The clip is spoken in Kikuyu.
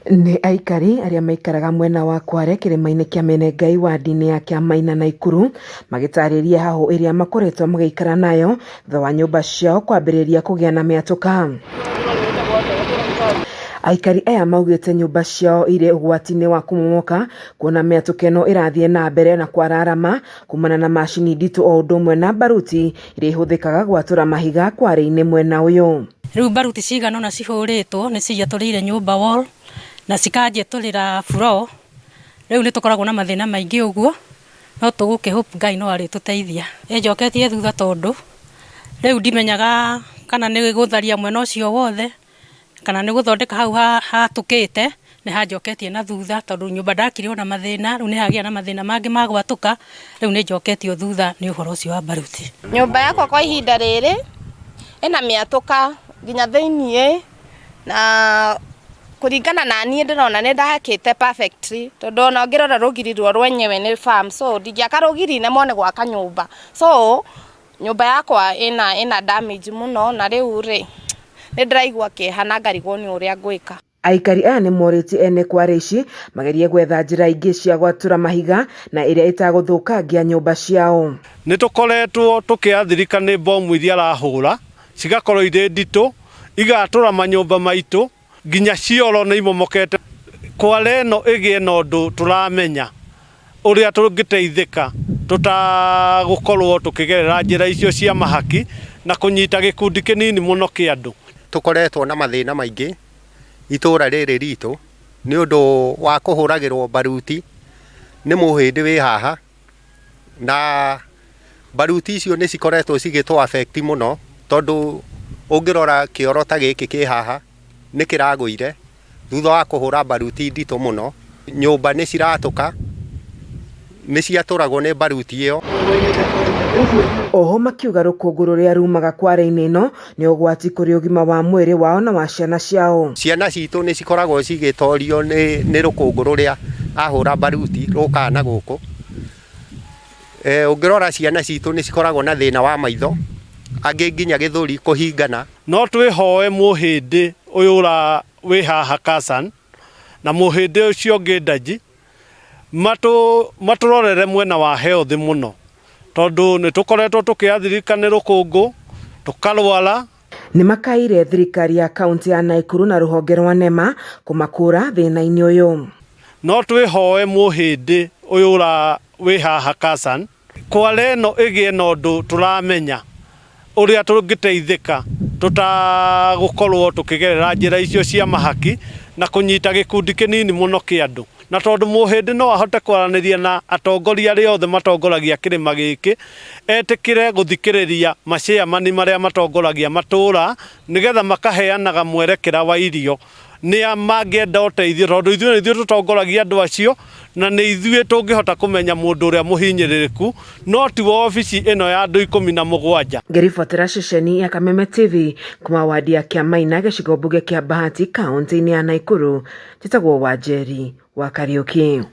Nĩ aikari arĩa maikaraga mwena wa Kware kĩrĩma-inĩ kĩa Menengai wadi-inĩ ya Kĩamaina Naikuru magĩtarĩria hahũ ĩrĩa makoretwo magĩikara nayo thutha wa nyũmba ciao kwambĩrĩria kũgĩa na mĩatũka. Aikari aya maugĩte nyũmba ciao irĩ ũgwati-inĩ wa kũmomoka kuona mĩatũka ĩno ĩrathiĩ na mbere na kwararama kumana na macini nditũ o ũndũ ũmwe na mbaruti iria ihũthĩkaga gwatũra mahiga kware-inĩ mwena ũyũ. Rĩu mbaruti cigana ũna cihũrĩtwo nĩ ciatũrĩire nyũmba wall na cikanjĩtũrĩra floor. Rĩu nĩ tũkoragwo na mathĩna maingĩ ũguo, no tũgũkĩ hope Ngai no arĩtũteithia. Ĩnjoketie thutha tondũ rĩu ndimenyaga kana nĩ gũtharia mwena ũcio wothe kana nĩ gũthondeka hau hatũkĩte, nĩ hanjoketie na thutha tondũ nyũmba ndakire ona mathĩna, rĩu nĩ hagĩa na mathĩna mangĩ ma gwatũka, rĩu nĩ njoketio thutha nĩ ũhoro ũcio wa mbaruti. Nyũmba yakwa kwa ihinda rĩrĩ ĩna mĩatũka nginya thĩiniĩ na kũringana na niĩ ndĩrona nĩ ndakĩte perfectly tondũ ona ũngĩrora rũgiri ruo rwenyewe nĩ firm so ndingĩaka rũgiri nemwo nĩ gwaka nyũmba. So nyũmba yakwa ĩna ĩna damage mũno na rĩu rĩ nĩ ndĩraigua kĩeha na ngarigwo nĩ ũrĩa ngwĩka. Aikari aya nĩ morĩtie ene kware ici magerie gwetha njĩra ingĩ cia gwatũra mahiga na ĩrĩa ĩtagũthũkangia nyũmba ciao. Nĩ tũkoretwo tũkĩathirĩka nĩ bomu iria arahũra, cigakorwo irĩ nditũ, igatũra manyũmba maitũ, nginya cioro nĩ imomokete. Kware ĩno ĩgĩe na ũndũ tũramenya ũrĩa tũngĩteithĩka tũtagũkorwo tũkĩgerera njĩra icio cia mahaki na kũnyita gĩkundi kĩnini mũno kĩa andũ. Tũkoretwo na mathĩna maingĩ itũra rĩrĩ ritũ nĩ ũndũ wa kũhũragĩrwo mbaruti nĩ mũhĩndĩ wĩ haha, na mbaruti icio nĩ cikoretwo cigĩtũ affect mũno, tondũ ũngĩrora kĩoro ta gĩkĩ kĩ haha nĩ kĩragũire thutha wa kũhũra mbaruti nditũ mũno, nyũmba nĩ ciratũka, nĩ ciatũragwo nĩ mbaruti ĩyo. Oho makiuga rũkũngũ rũrĩa rumaga kware-inĩ ĩno nĩ ũgwati kũrĩ ũgima wa mwĩrĩ wao na wa ciana ciao. Ciana citũ nĩ cikoragwo cigĩtorio nĩ rũkũngũ rũrĩa ahũra mbaruti rũkaga na gũkũ. Ũngĩrora ciana citũ nĩ cikoragwo na thĩna wa maitho, angĩ nginya gĩthũri kũhingana. No twĩhoe mũhĩndĩ ũyũ wĩ haha Kasan na mũhĩndĩ ũcio ũngĩ Ndaji matũrorere mwena wa health mũno tondũ nĩ tũkoretwo tũkĩathirĩka nĩ rũkũngũ, tũkarwara. Nĩ makaĩire thirikari ya kaunti ya Naikuru na rũhonge rwa NEMA kũmakũra thĩna-inĩ ũyũ. No twĩhoe mũhĩndĩ ũyũ wĩ haha Kasan, Kware ĩno ĩgĩe na ũndũ tũramenya ũrĩa tũngĩteithĩka tũtagũkorwo tũkĩgerera njĩra icio cia mahaki na kũnyita gĩkundi kĩnini mũno kĩa andũ. Na tondũ mũhĩndĩ no ahote kwaranĩria na atongoria arĩa othe matongoragia kĩrĩma gĩkĩ, etĩkĩre gũthikĩrĩria maciamani marĩa matongoragia matũũra nĩgetha makaheanaga mwerekera wa irio nĩa mangĩenda ũteithio tondũ ithuĩ nĩ ithuĩ tũtongoragia andũ acio na nĩ ithuĩ tũngĩhota kũmenya mũndũ ũrĩa mũhinyĩrĩrĩku no ti wabici ĩno ya andũ 17. Ngĩribotera ceceni ya Kameme TV kuma wadi ya Kĩamaina gĩcigo mbunge kĩa Bahati kaunti-inĩ ya Naikuru, njĩtagwo Wanjeri wa Kariũki.